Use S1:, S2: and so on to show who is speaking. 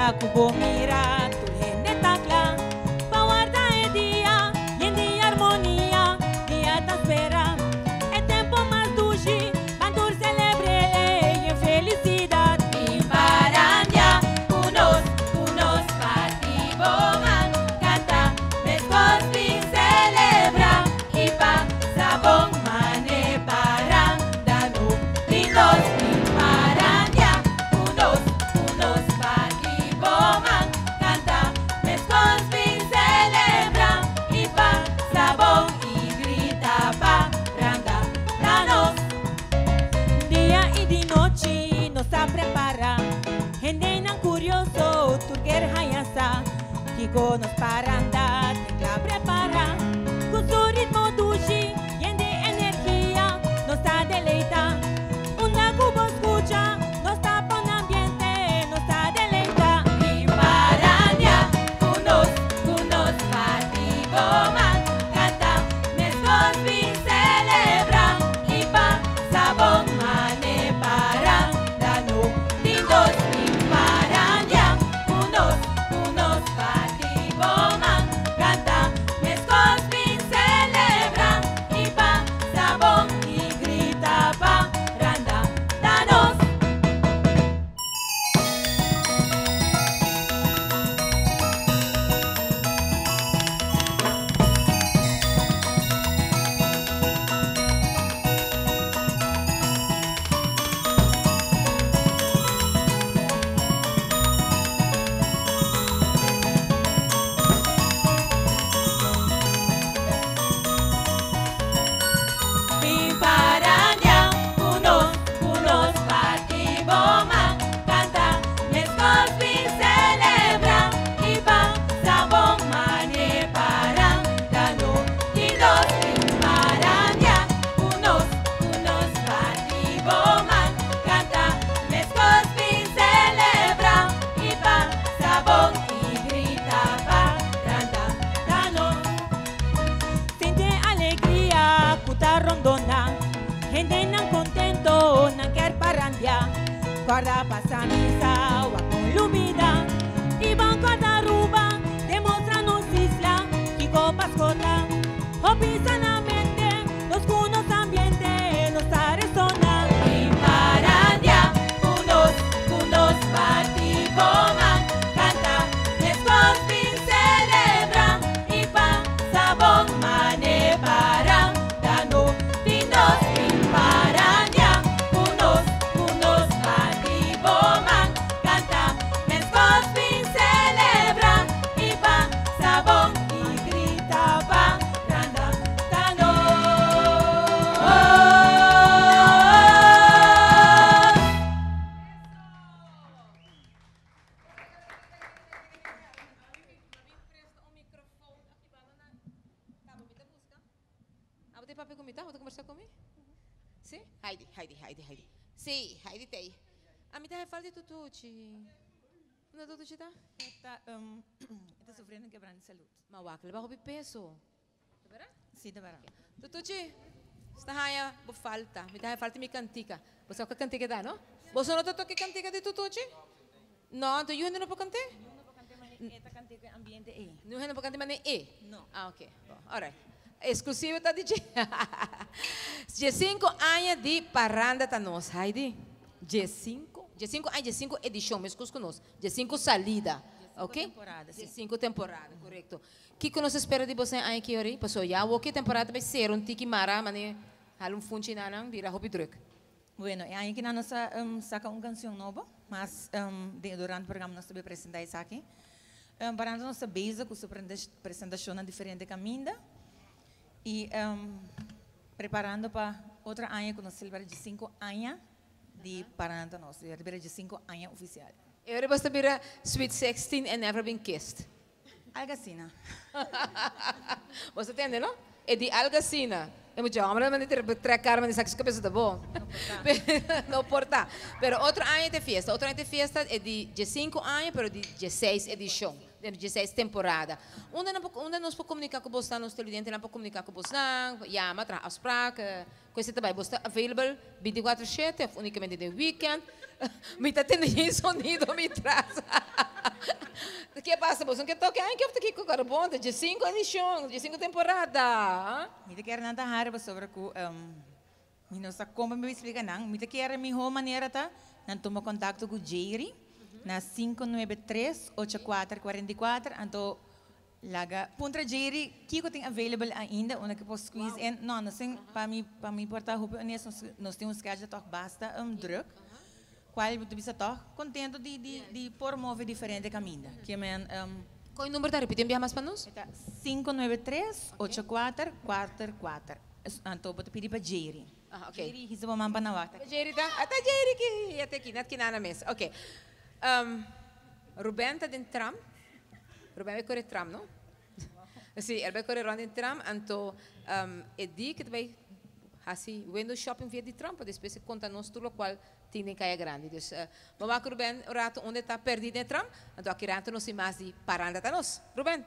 S1: Ora ku bo mira tur hende ta kla pa warda e dia yen di armonia. Dia ta spera e tempo mas dushi ban tur selebr'e yen felisidat. Bin parandia ku nos, ku nos parti bo man kanta meskos bin selebra i pasa bon mane paranda no tin nos. Bin parandia ku nos, ku nos parti bo man kanta meskos bin selebra i pasa bon i grita paranda ta nos. Dia i di nochi nos ta prepara, hendenan kurioso tur ker haña sa kiko nos paranda tin kla prepara. Ku su ritmo dushi yen di energia nos ta deleita, unda ku bo skucha nos ta pone ambiente, nos ta deleita. Bin parandia ku nos, ku nos parti bo man kanta meskos bin selebra i pasa bon mane paranda no tin dos. Bin parandia ku nos, ku nos parti bo man kanta meskos bin selebra i pasa bon i grita paranda ta nos. Bin parandia ku nos, ku nos parti bo man kanta meskos bin selebra i pasa bon mane paranda no tin dos. Bin parandia ku nos, ku nos parti bo man kanta meskos bin selebra i pasa bon i grita paranda ta nos. Sinti alegria ku ta rondona, hendenan kontento nan kier parandia. Kòrda pasa misa wak no lubida i ban kòrda Aruba demostra nos isla kiko paskota. Hopi sanamente nos ku nos ambiente nos ta resona. Bin parandia ku nos, ku nos parti bo man kanta meskos bin selebra i pasa bon mane paranda no tin dos. Bin parandia ku nos, ku nos parti bo man kanta meskos bin selebra i pasa bon i grita paranda ta nos.
S2: Abo ta papia ku mi ta? Bo ta kombersá ku mi? Sí? Heidi, Heidi, Heidi, Heidi. Sí, Heidi ta ei. Ami ta haña falta di Tutuchi. Unda Tutuchi ta?
S3: E ta, e ta sufriendo un quebran di salud.
S2: Ma wak, el a baha hopi peso. Ta bera?
S3: Sí, ta bera.
S2: Tutuchi, sta haña bo falta. Mi ta haña falta mi kantika. Bo sa kua kantika ta, no? Boso no ta toka e kantika di Tutuchi? No, anto yu hende no por kant'é?
S3: Yu no por kant'é manera e ta kant'é ku e ambiente ei.
S2: Niun hende no por kant'é manera e?
S3: No.
S2: Ah, oke. Bo, alright. Eksklusivo ta di dje. Diesinku aña di Paranda ta nos, Heidi. Diesinku? Diesinku aña, diesinku edishon, meskos ku nos. Diesinku salida, oke?
S3: Diesinku temporada, si.
S2: Diesinku temporada, korekto. Kiko nos ta spera di boso e aña aki ori? Pasobra ya awoki e temporada ta bai sera un tiki mara, manera hala un funchi na nan, bira hopi druk.
S3: Bueno, e aña aki nan nos a saca un cancion nobo, mas den e durante programa nos ta bay presenta esaki. Parando nos ta bezig cu su presentacionnan diferente caminda y preparando pa otro aña cu nos celebra diescinco aña di Parando Nos, ta bira diescinco aña oficial.
S2: E ora bos ta bira sweet sixteen and never been kissed.
S3: Algo asina.
S2: Bo sa tende no? E di algo asina. E mucha homber ta manda trek kara manda saki su kabesa ta bon. No por ta. Pero otro aña ta e fiesta. Otro aña ta e fiesta e di diesinku aña pero di dieseis edishon. Di dieseis temporada. Unda nan por unda nos por komunika ku bosnan nos televidentenan por komunika ku bosnan yama traha afsprak ku esei ta bai bos ta available bintikuater shete of unikamente den weekend. Mi ta tende yen sonido mi tras. Ki pasa? Bo ke toke? Ai, ki ki ku bon, di 5 edishon, di 5 temporada.
S3: Mi ta kere nan ta hari sobre ku mi no sa kon mi splika nan. Mi ta kere mihó manera ta nan tuma kontakto ku Jerry na 593 8444, anto laga puntra Jerry kiko tin available ainda, unda ku por squeeze in. No, nos tin, pa mi por ta hopi honesto, nos tin un schedule toch basta druk. Kual bo ta toch kontentu di por move diferente kaminda. Ke men
S2: Kua number ta? Ripití mas pa nos?
S3: Ta 593 8444. Anto bo ta pidi pa Jerry.
S2: Ah, ok.
S3: Jerry, hisa bo man pa nan wak.
S2: Jerry ta? Ata Jerry ki ate aki, net ki na mes. Ok. Ruben ta den tram. Ruben bai kore tram, no? Si, e bai kore rònt den tram, anto e di ku bai hasi window shopping via di tram, pa despues konta nos tur loke tin den Kaya Grandi. Dus, ban Ruben, un ratu unda ta pèrdí den tram, anto aki rato nos mas di Paranda Ta Nos. Ruben.